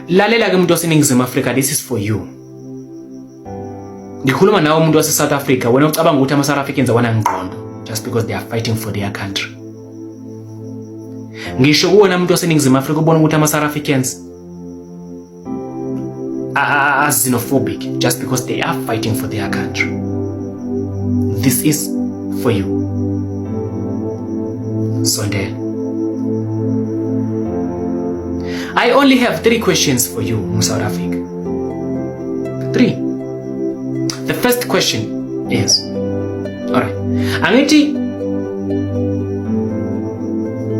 Lalela ke umuntu waseNingizimu Afrika, this is for you. Ngikhuluma nawe umuntu wase South Africa, wena ucabanga ukuthi ama South Africans awanangqondo just because they are fighting for their country. Ngisho kuwena umuntu waseNingizimu Afrika ubona ukuthi ama South Africans are xenophobic just because they are fighting for their country. This is for you. Sondela. I only have three questions for you, South Africa. Three. The first question is, all right. Angithi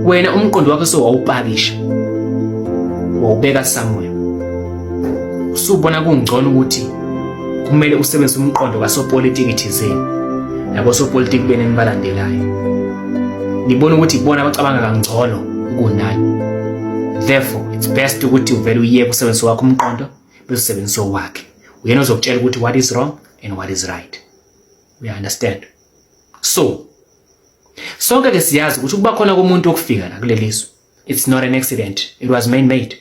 wena umqondo wakho sowawupakisha wawubeka somewhere usubona kungcono ukuthi kumele usebenzise umqondo kasopolitiki thizeni yabo sopolitiki bene nibalandelayo nibona ukuthi ibona abacabanga kangcono kunani therefore it's best ukuthi uvele uyeke usebenzise wakho umqondo bese usebenzisa owakhe uyena ozokutshela ukuthi what is wrong and what is right. We understand. So sonke ke siyazi ukuthi ukuba khona komuntu okufika la kuleli zwe, it's not an accident, it was man made.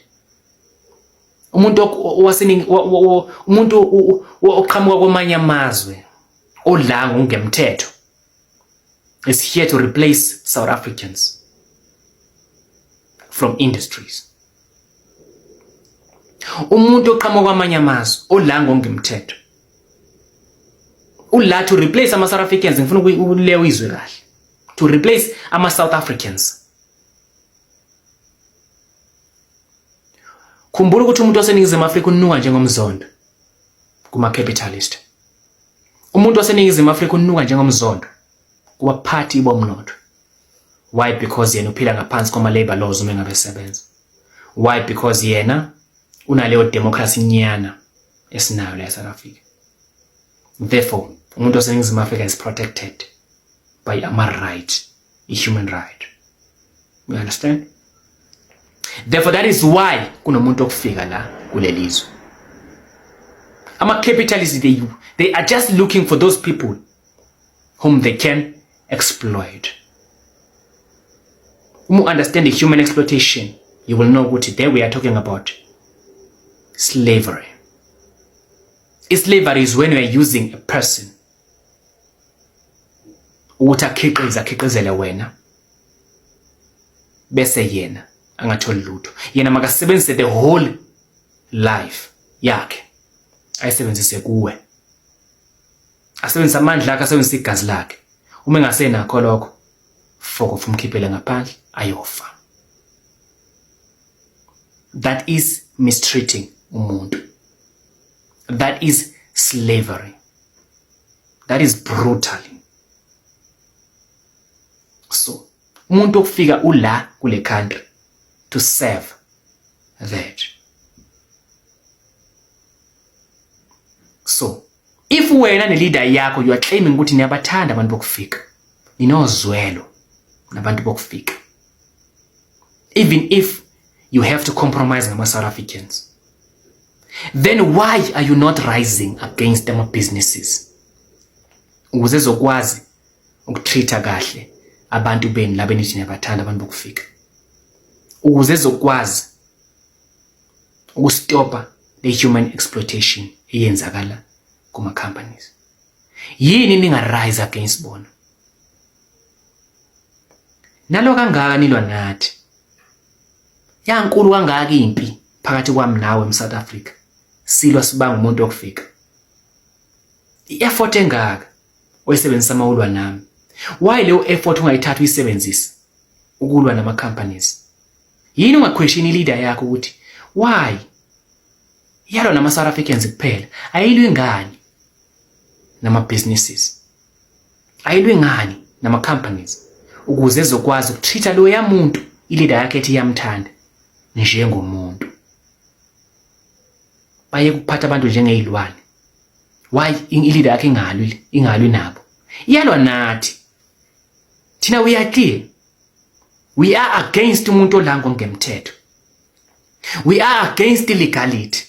Umuntu owaseningi, umuntu oqhamuka kwamanye amazwe odla ngokungemthetho is here to replace South Africans from industries. Umuntu oqhamuka kwamanye amazwe odla ngokungemthetho ula to replace ama South Africans. Ngifuna ukuleyo izwe kahle, to replace ama South Africans. Khumbula ukuthi umuntu waseNingizimu Afrika unuka njengomzondo kuma capitalist. Umuntu waseNingizimu Afrika unuka njengomzondo kubaphathi bomnotho. Why? Because yena uphila ngaphansi kwama labor laws uma engabe sebenza. Why? Because yena unaleyo democracy nyana esinayo la eSouth Africa. Therefore umuntu waseNingizimu Afrika is protected by ama right, i-human right. You understand? Therefore that is why kunomuntu okufika la kulelizwe. Ama capitalists, they are just looking for those people whom they can exploit. Uma understand the human exploitation, you will know ukuthi there we are talking about slavery. Slavery is when you are using a person ukuthi akhiqize, akhiqizele wena, bese yena angatholi lutho. Yena makasebenzise the whole life yakhe, ayisebenzise kuwe, asebenzise amandla akhe, asebenzise igazi lakhe. Uma engasenakho lokho, fokofu, umkhiphele ngaphandle ayofa. That is mistreating umuntu. That is slavery. That is brutally. So umuntu okufika ula kule country to serve that. So if wena ne-leader yakho you are claiming ukuthi niyabathanda abantu bokufika, ninozwelo nabantu bokufika, even if you have to compromise ngama-South Africans, then why are you not rising against ama-businesses ukuze ezokwazi ukutreat-a kahle abantu benu laba enithi niyabathanda abantu bokufika, ukuze ezokwazi ukustopa the human exploitation eyenzakala kuma-companies? Yini ninga-rise against bona nalo kangaka nilwa nathi? Yankulu kangaka impi phakathi kwami nawe eSouth Africa, silwa sibanga umuntu okufika. I-effort engaka oyisebenzisa mawulwa nami, why leyo effort ungayithatha uyisebenzise ukulwa nama companies? Yini ungaquestion i-leader yakho ukuthi why yalwa nama South Africans kuphela, ayilwi ngani nama businesses, ayilwi ngani nama companies, ukuze ezokwazi ukutreat-a loya muntu i-leader yakhe ethi iyamthanda njengomuntu? Baye kuphatha abantu njengezilwane. Why i-leader yakhe ingalwi nabo, iyalwa nathi thina? We are clear, we are against umuntu ola ngokungemthetho. We are against illegality.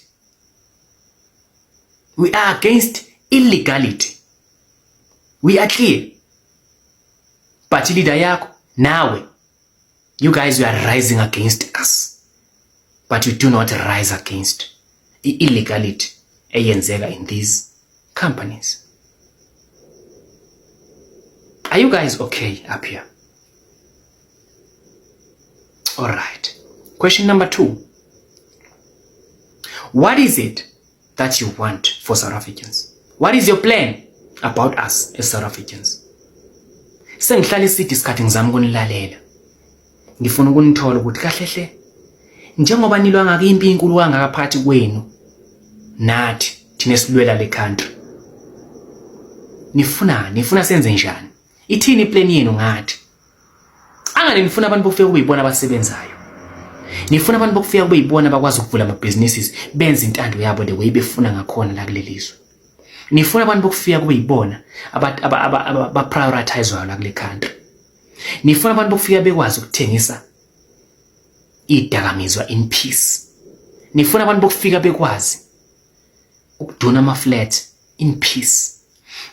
We are against illegality. We are clear. But leader yakho nawe, you guys, you are rising against us. But you do not rise against i-illegality eyenzeka in these companies. Are you guys okay up here? All right. Question number 2. What is it that you want for South Africans? What is your plan about us as South Africans? Sengihlala iside isikhathi ngizama ukunilalela. Ngifuna ukunithola ukuthi kahle hle njengoba nilwa ngaka impi inkulu kangaka phakathi kwenu nathi thina esilwela le country. Nifunani? Nifuna senze njani? Ithini iplan yenu ngathi? Angani nifuna abantu bokufika kube yibona abasebenzayo. Nifuna abantu bokufika kube yibona abakwazi ukuvula amabhizinisi benze intando yabo the way befuna ngakhona la kuleli zwe. Nifuna abantu bokufika kube yibona aba-prioritizwayo la kule country. Nifuna abantu bokufika bekwazi ukuthengisa idakamizwa in peace. Nifuna abantu bokufika bekwazi ukuduna ama-flat in peace.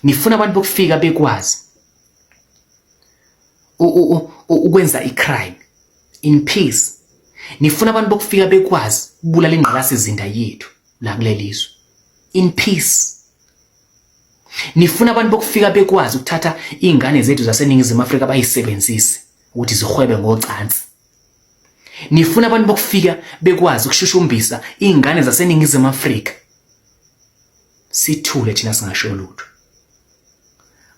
Nifuna abantu bokufika bekwazi ukwenza i-crime in peace. Nifuna abantu bokufika bekwazi ukubulala ingqalasizinda yethu la kuleli zwe in peace. Nifuna abantu bokufika bekwazi ukuthatha iy'ngane zethu zaseNingizimu Afrika bayisebenzise ukuthi zihwebe ngocansi. Nifuna abantu bokufika bekwazi ukushushumbisa iy'ngane zaseNingizimu Afrika. Sithule thina singasho lutho.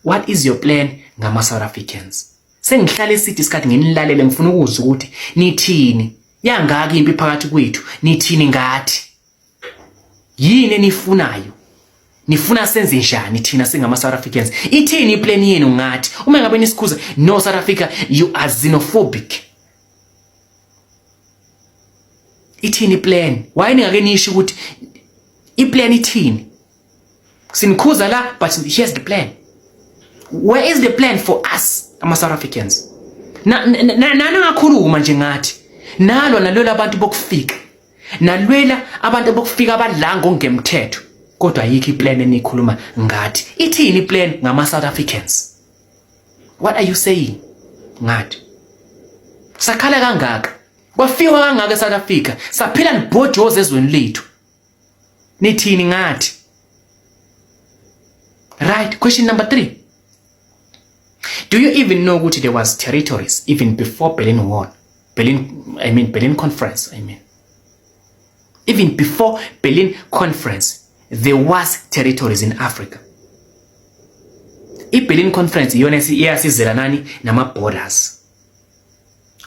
What is your plan ngama South Africans? Sengihlale eside isikhathi nginilalele ngifuna ukuzwa ukuthi nithini. Yangaka impi phakathi kwethu, nithini ngathi? Yini enifunayo? Nifuna senze njani thina singama South Africans? Ithini iplan yenu ngathi? Uma ngabe nisikhuza no South Africa you are xenophobic. Ithini iplan? Why ningake nisho ukuthi iplan ithini? Sinikhuza la but here's the plan. Where is the plan for us ama South Africans? Na nangakhuluma nje ngathi nalwa nalwela abantu bokufika. Nalwela abantu bokufika abadla ngokungemthetho. Kodwa ayikho iplan enikhuluma ngathi. Ithini iplan ngama South Africans? What are you saying? Ngathi. Sakhala kangaka. Kwafiwa kangaka eSouth Africa. Saphila nibhojoza ezweni lethu. Nithini ngathi? Right, question number 3. Do you even know ukuthi there was territories even before Berlin Wall? Berlin, I mean Berlin Conference, I mean. Even before Berlin Conference, there was territories in Africa. I-Berlin Conference iyona eyasizela nani nama-borders.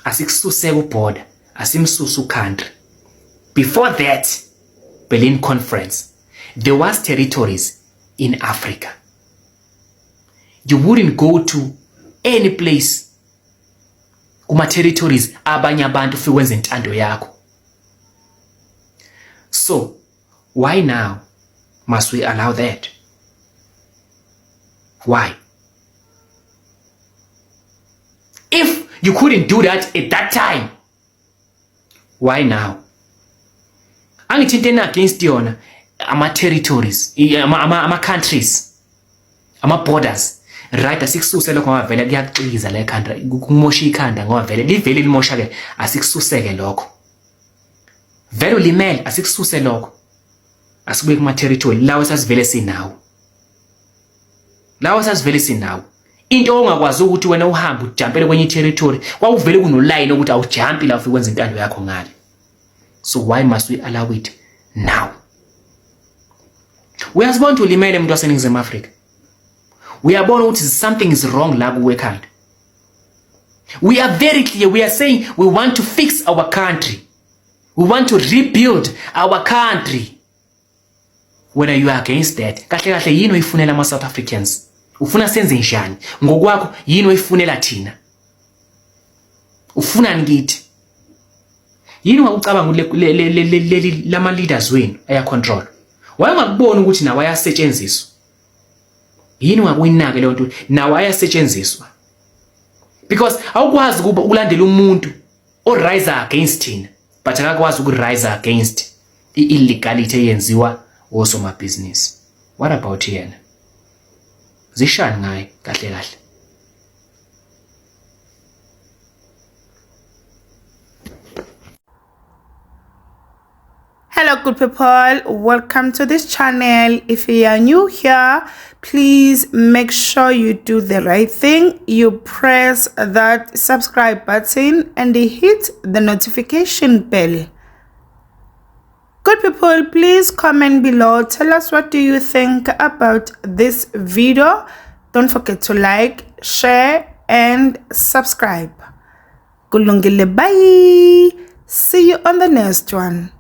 Asikususe ku-border, asimsuse u-country. Before that Berlin Conference, there was territories in Africa. You wouldn't go to any place kuma territories abanye abantu ufike wenze intando yakho. So why now must we allow that? Why? If you couldn't do that at that time, why now? Angithi into against yona ama territories, ama countries, ama borders. Right, asikususe lokho ngoba vele kuyaxiza le country, kumosha ikhanda ngoba vele livele limosha ke, asikususeke lokho. Vele ulimele, asikususe lokho. Asibuye kuma territory lawo sasivele sinawo. Lawo sasivele sinawo. Into ongakwazi ukuthi wena uhambe ujampele kwenye territory, kwakuvele kunoline ukuthi awujampi la ufike wenza intando yakho ngale. So why must we allow it now? Uyazibona ukuthi ulimele umuntu waseNingizimu Afrika. Uyabona ukuthi something is wrong la kuwe ekhanda. We are very clear. We are saying we want to fix our country. We want to rebuild our country. Whether you are against that, kahle kahle yini oyifunela ama South Africans? Ufuna senze njani? Ngokwakho yini oyifunela thina? Ufunani kithi? Yini ungakucabanga leli lama leaders wenu aya control? Why ungakuboni ukuthi nawo ayasetshenziswa? Yini ungakuyinake leyo nto nawo ayasetshenziswa? Because awukwazi kuba ukulandela umuntu o rise against thina but akakwazi uku rise against i-illegality eyenziwa osomabhizinisi. What about yena? Zishani ngaye kahle kahle? Hello good people, welcome to this channel. If you are new here, please make sure you do the right thing. You press that subscribe button and hit the notification bell. Good people, please comment below. Tell us what do you think about this video. Don't forget to like, share and subscribe. Kulungile, bye. See you on the next one.